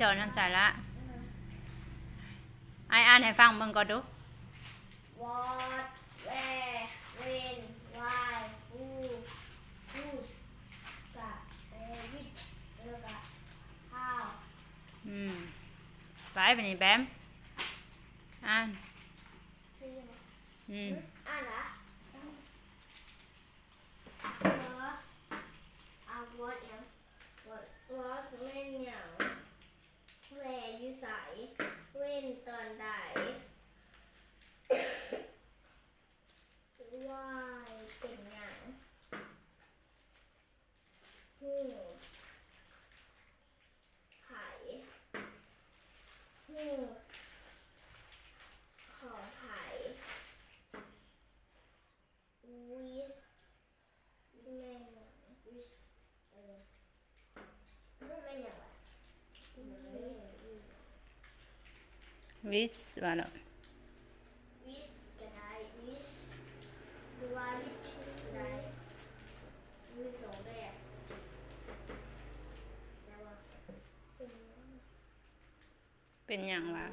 ສອນຫັ້ນໃສລະ? ອ້າຍອ່ານໃຫ້ຟັງເບິ່ງກ່ອນດູ. What, where, when, why, who, whose, ກະ which ແລ້ວກະ how. ອືມ ໄປ ບາດນີ້ແບມ ອ່ານ. ອືມ ອ່ານລະ? What, ອາ what ຫຍັງ? What, what ແມ່ນຫຍັງ? Where ຢູ່ໃສ? When ຕອນໃດ? Why ເປັນຫຍັງ? Who ໃຜ? Whose ຂອງໃຜ? Which ແມ່ນຫຍັງ? Which ເອີ ມັນແມ່ນຫຍັງວະ? Which ວ່າເນາະ. Which ກໍໄດ້ which ຫຼືວ່າ which ກໍໄດ້ ມີສອງແບບ ແຕ່ວ່າ ເປັນຫຍັງວະ?